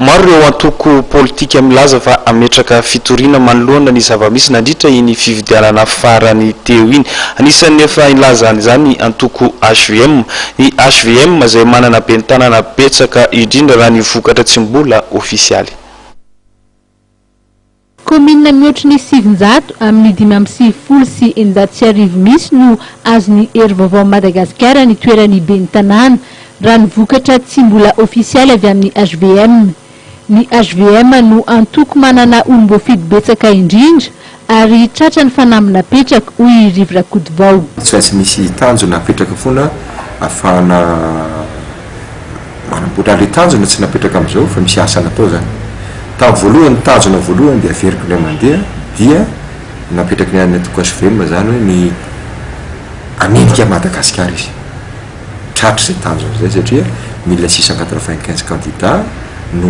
Maro ireo antoko politika milaza fa hametraka fitoriana manoloana ny zava-misy nandritra iny fifidianana farany teo iny. Anisan'ny efa nilaza an'izany ny antoko hvm. Ny hvm izay manana ben'ny tanàna betsaka indrindra raha ny vokatra tsy mbola ofisialy. Kaominina mihoatry ny 900 amin'ny 1695 misy no azon'ny Hery Vaovao Madagasikara ny toeran'ny ben'ny tanàna, raha ny vokatra tsy mbola ofisialy avy amin'ny hvm. Ny hvm no antoko manana olom-boafidy betsaka indrindra ary tratra ny fanamby napetraka, hoy i Rivo Rakotovao. Tsy maintsy misy tanjona apetraka foana ahafahana Manamboatra ilay tanjona tsy napetraka amin'izao fa misy asa natao izany. Tamin'ny voalohany, ny tanjona voalohany dia averiko indray mandeha dia napetraky ny an'ny antoko hvm izany hoe ny hanendrika an'i Madagasikara izy. Tratra izay tanjona izay satria 1695 candidats no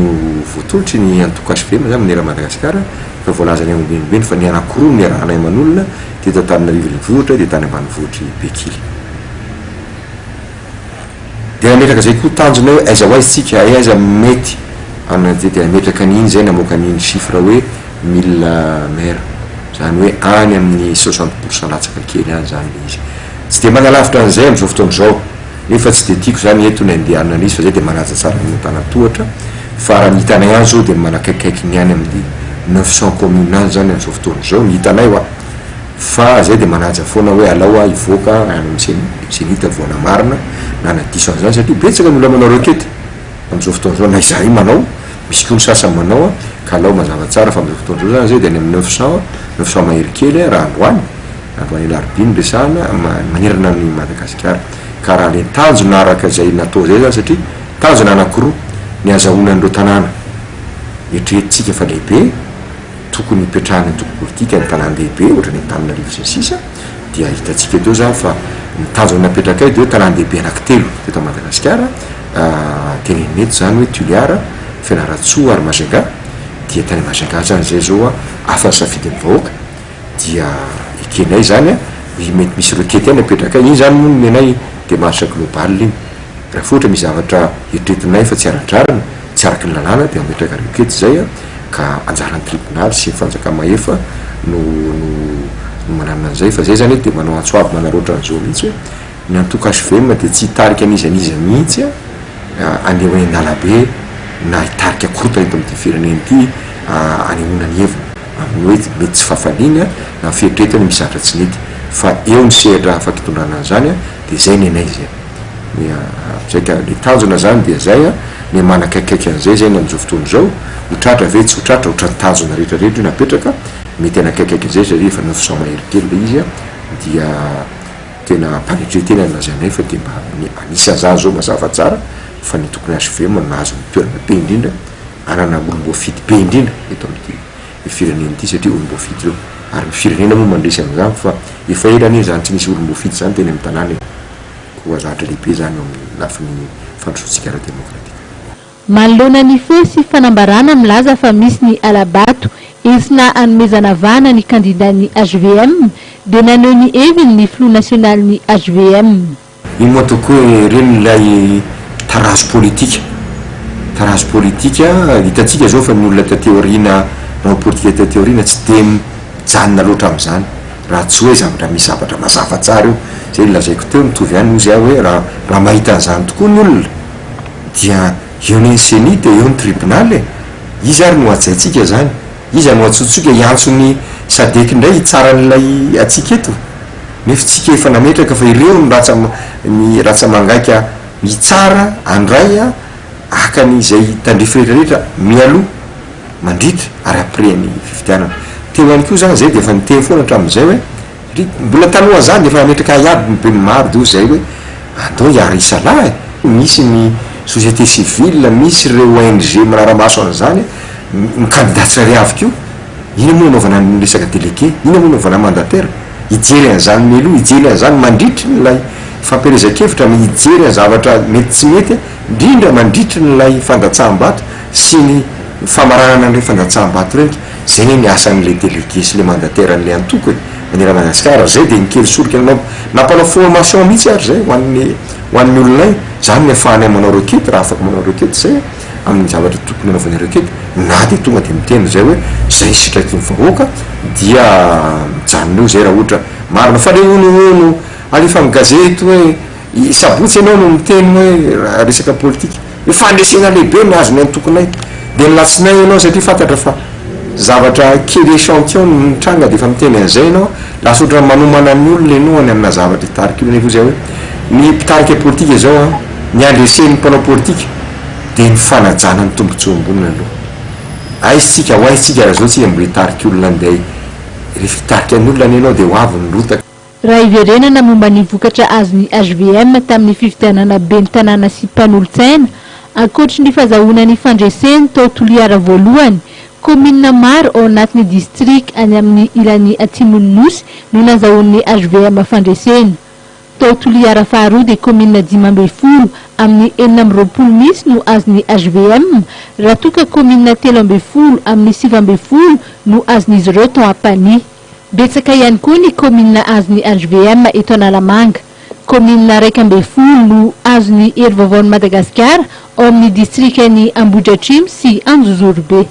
voatolotry ny antoko hvm izany manerana an'i Madagasikara, efa voalazanay ombienimbeny fa ny anankiroa no niarahanay manolona teto Antananarivo renivohitra dia tany ambanivohitr'i Bekily. Dia nametraka izay koa tanjona hoe aiza ho aiza tsika, hay aiza mety hanana dia dia nametraka an'iny izay namoaka an'iny chiffre hoe 1000 maires, izany hoe any amin'ny 60% latsaka kely any izany ilay izy. Tsy dia manalavitra an'izay amin'izao fotoana izao, nefa tsy dia tiako izany eto ny handehanana an'izy fa izay dia manaja tsara ny antanan-tohatra, fa raha ny hitanay any izao dia manakaikaiky ny any amin'ny 900 communes any izany amin'izao fotoana izao, ny hitanay hoa. Fa zay dia manaja foana hoe alao aho hivoaka any amin'ny ceni, cenit vao hanamarina na hanadiso an'izany satria betsaka ny olona manao requete amin'izao fotoana izao na izahay manao, misy koa ny sasany manao an, ka alao mazava tsara fa amin'izao fotoana izao zany zay dia any amin'ny 900, 900 mahery kely raha androany, androany alarobia no resahana, manerana an'i Madagasikara. Ka raha le tanjona araka izay natao izay zany satria tanjona anankiroa, ny hazahoana an'ireo tanàna eritreretintsika fa lehibe, tokony hipetrahan'ny antoko politika ny tanàn-dehibe ohatran'ny Antananarivo sy ny sisa dia hitantsika teo izany fa ny tanjona napetrakay dia hoe tanàn-dehibe anankitelo teto Madagasikara, tenenina eto izany hoe Toliara, Fianarantsoa ary Majunga, dia tany Majunga izany izay izao hafa ny safidin'ny vahoaka dia ekenay izany mety misy requête ihany apetrakay, iny izany moa no omenay démarche globale iny. Raha ohatra misy zavatra eritreretinay fa tsy ara-drariny, tsy araka ny lalàna dia mametraka requête izay ka anjaran'ny tribonaly sy ny fanjakà-mahefa no no no mananona an'izay fa izay izany eto dia manao antso avo manaraotra an'izao mihitsy hoe ny antoko hvm dia tsy hitarika an'iza n'iza mihitsy handeha ho eny an-dalabe na hitarika korontana eto amin'ity firenena ity hanehoana ny heviny amin'ny hoe mety tsy fahafaliany na ny fieritreretany misy zavatra tsy nety fa eo ny sehatra afaka hitondrana an'izany dia izay ny anay izay. Ny zay ka le tanjona zany dia zay a, ny manakaikaiky an'izay zay ny amin'izao fotoana izao, ho tratra ve tsy ho tratra, ohatran'ny tanjona rehetra rehetra io napetraka, mety hanakaikaiky an'izay satria efa 900 mahery kely le izy a, dia tena am-panetren-tena no lazainay fa dia mba ny anisan'izany zao mazava tsara fa ny tokony hvm no nahazo ny toerana be indrindra, hanana olom-boafidy be indrindra eto amin'ity firenena ity satria olom-boafidy ireo, ary ny firenena moa mandresy an'izany fa efa ela anie izany tsy nisy olom-boafidy izany teny amin'ny tanàna e. Koa zavatra lehibe izany eo amin'ny lafiny fandrosoantsika ara-demokratika. Manoloana ny feo sy fanambarana milaza fa misy ny hala-bato entina hanomezana vahana ny kandidan'ny hvm dia naneho ny heviny ny filoha nasionalin'ny hvm. Iny moa ataoko hoe ireny ilay tarazo politika, tarazo politika, hitantsika izao fa ny olona taty aoriana, mpanao politika taty aoriana tsy dia mijanona loatra amin'izany. Raha tsy hoe zavatra misy zavatra mazava tsara eo, zay nolazaiko teo mitovy ihany ozy aho hoe raha raha mahita an'izany tokoa ny olona dia eo anie ny ceni dia eo ny tribunal e! Iza ary no hajaintsika zany? Iza no antsointsika hiantso ny sadec indray hitsara an'ilay antsika eto? Nefa tsika efa nametraka fa ireo no ratsa ny ratsa-mangaika mitsara handray haka ny izay tandrify rehetra rehetra mialoha. mandritra ary après ny fifidianana. Teo ihany koa zany zay de efa niteny foana hatramin'izay hoe satria mbola talohan'izany de efa nametraka ahiahy ny be ny maro de hoy zay hoe andao hiara hisalahy e! Misy ny société civile, misy ireo ONG manara-maso an'izany, ny candidat tsirairay avy koa, inona moa anaovana ny resaka délégué, inona moa anaovana mandataire, hijery an'izany mialoha, hijery an'izany mandritry ny ilay fampielezan-kevitra, hijery ny zavatra mety tsy mety, indrindra mandritry ny ilay fandatsaham-bato. sy ny famaranana an'ireny fandatsaham-bato ireny, zay anie ny asan'ilay délégué sy ilay mandataire an'ilay antoko e, manerana Madagasikara, zay dia nikely solika nanao, nampanao formation mihitsy ary zay ho an'ny ho an'ny olonay, zany ny afahanay manao requête raha afaka manao requête zay. amin'ny zavatra tokony hanaovana requête na dia tonga dia miteny zay hoe zay sitraky ny vahoaka dia mijanona eo zay raha ohatra marina. Fa le honohono alefa amin'ny gazety hoe sabotsy ianao no miteny hoe resaka politika hoe fandresena lehibe ny azony antokonay, de ny latsinainy ianao satria fantatra fa zavatra kely échantillon no nitranga de efa miteny an'izay ianao, lasa ohatran'ny manomana ny olona ianao any amina zavatra hitarika olona. Nefa zay hoe ny mpitarika politika zao an, ny andresen'ny mpanao politika de ny fanajana ny tombontsoa amboniny aloha. Aiza tsika, ho aiza tsika raha zao tsika mbola hitarika olona andeha, rehefa hitarika ny olona anie ianao de ho avy ny rotaka. Raha hiverenana momba ny vokatra azon'ny hvm tamin'ny fifidianana ben'ny tanàna sy mpanolotsaina, ankoatry ny fazahoana ny fandreseny tao Toliara voalohany, kaominina maro ao anatin'ny distrika any amin'ny ilany atsimon'ny Nosy no nazahoan'ny hvm fandresena. Tao Toliara faharoa dia kaominina 15 amin'ny 26 misy no azon'ny hvm, raha toa ka kaominina 13 amin'ny 19 no azon'izy ireo tao Ampanihy. Betsaka ihany koa ny kaominina azon'ny hvm eto Analamanga. Kaominina 11 no azon'ny Hery Vaovaon'i Madagasikara ao amin'ny distrikan'i Ambohidratrimo sy Anjozorobe.